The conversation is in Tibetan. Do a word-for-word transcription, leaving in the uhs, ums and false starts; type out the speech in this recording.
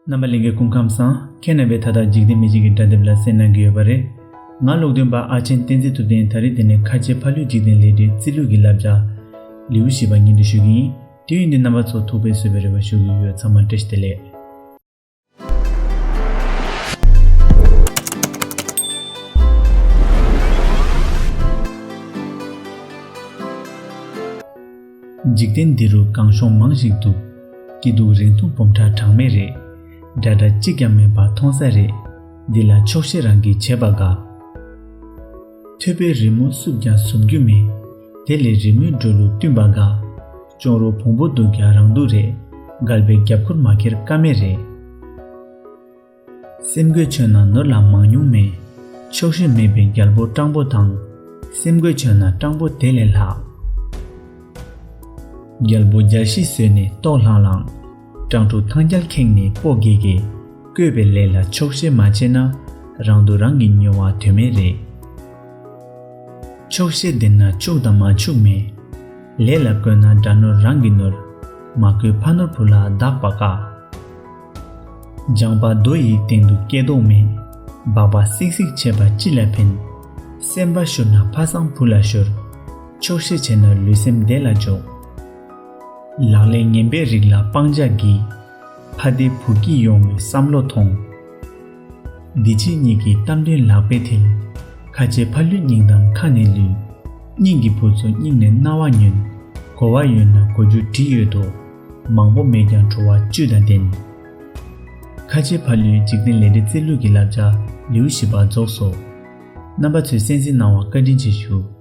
རྣམ་པ་ལྷན་རྒྱས་སྐུ་ཁམས་བཟང་། ཁྱེད་རྣམ་པས་ད་ལྟ་འཇིག་རྟེན་མི་ཆོས་ཀྱི་སྒྲ་དེབ་ལ་གསན་གནང་གི་ཡོད་པ་རེད། ང་ཀློག་འདོན་པ་ཨ་ཆེན་བསྟན་འཛིན་ཐུབ་བསྟན་ད་རེས་འདི་ནས་ཁ་ཆེ་ཕ་ལུས་འཇིག་རྟེན་ལས་འབྲས་རྩིས་ལུགས་ཀྱི་བསླབ་བྱ་ལེའུ་བཞི་པ་སྙན་སྒྲོན་ཞུ་གི་ཡིན། དེ་ཡིན་དུས་རྣམ་པ་ཚོ་ཐུགས་ཕན་གསོས་པའི་རེ་བ་ཞུ་གི་ཡོད། ཚང་མ་བཀྲ་ཤིས་བདེ་ལེགས། འཇིག་རྟེན་འདི་རུ་གང་བྱུང་མང་ཞིག་འདུག་སྐྱིད་སྡུག་རིང་ཐུང་འབུམ་ཕྲག་གྲངས་མེད་རེད། འདྲ་འདྲ་གཅིག་ཀྱང་མེད་པ་མཐོང་ས་རེད། འདི་ལ་ཆོག་ཤེས་རང་གིས་བྱས་པ་དགའ། ཐོས་པའི་རི་མོ་བསུབ་ཀྱང་བཟུམ་རྒྱུ་མེད། དེ་ལས་རི་མོའི་འགྲོ་ལུགས་བསྟུན་པ་དགའ། གཅོང་རོ་བོང་བུ་འདུག་ཀྱང་རང་སྡུག་རེད། རྒད་པོའི་རྒྱབ་འཁུར་མ་ཁྱེར་ཀ་མེད་རེད། སེམས་རྒོད་ཆོད་ན་ནོར་ལ་མང་ཉུང་མེད། ཆོག་ཤེས་མེད་པའི་རྒད་པོ་སྤྲང་པོ་དང་། སེམས་རྒོད་ཆོད་ན་སྤྲང་པོ་དེ་ལས་ལྷག་རྒད་པོ་རྒྱལ་གཞིས་བཟོས་ནས་ལྟོགས་ལྷང་ལྷང་། སྤྲང་ཕྲུག་ཐང་རྒྱལ་ཁེངས་ནས་སྤོ་གེ་གེ། བསྐོས་པའི་ལས་ལ་ཆོག་ཤེས་མ་བྱས་ན། རང་སྡུག་རང་གིས་ཉོ་བ་དོན་མེད་རེད། ཆོག་ཤེས་ལྡན་ན་ཕྱུག་དང་མ་ཕྱུག་མེད། ལས་ལ་བསྐོས་ན་དགྲ་ནོར་རང་གི་ནོར། མ་བསྐོས་ཕ་ནོར་བུ་ལ་བདག་པ་དཀའ། སྦྱངས་པ་རྡོ་ཡི་སྟེང་དུ་སྐྱེ་དོགས་མེད། སྦག་སྦག་སིག་སིག་བྱས་པ་ཅི་ལ་ཕན། སེམས་པ་ཤོར་ན་ཕ་བཟང་བུ་ལ་ཤོར། ཆོག་ཤེས་བྱས་ན་ལུས་སེམས་བདེ་ལ་འཇོག་ལག་ལེན་ངན་པའི་རིགས་ལ་སྤང་བྱ་གི། ཕ་སྡེ་བུ་སྐྱིད་ཡོང་བའི་བསམ་བློ་ཐོངས། འདི་ཕྱི་གཉིས་ཀྱི་གཏམ་དོན་ལག་པས་འཐེན། ཁ་ཆེ་ཕ་ལུས་སྙིང་དང་ཁ་ནས་ལུས། སྙིང་གི་བུ་ཚོ་སྙིང་ནས་རྣ་བ་ཉོན། གོ་བ་ཡོད་ན་གོ་རྒྱུ་བྲིས་ཡོད་དོ། མང་པོ་མེད་ཀྱང་བྲོ་བ་བཅུད་དང་ལྡན། ཁ་ཆེ་ཕ་ལུས་འཇིག་རྟེན་ལས་འབྲས་རྩིས་ལུགས་ཀྱི་བསླབ་བྱ་ལེའུ་བཞི་པ་རྫོགས་སོ། རྣམ་པ་ཚོས་གསན་གཟིགས་གནང་བར་བཀའ་དྲིན་ཆེ་ཞུ།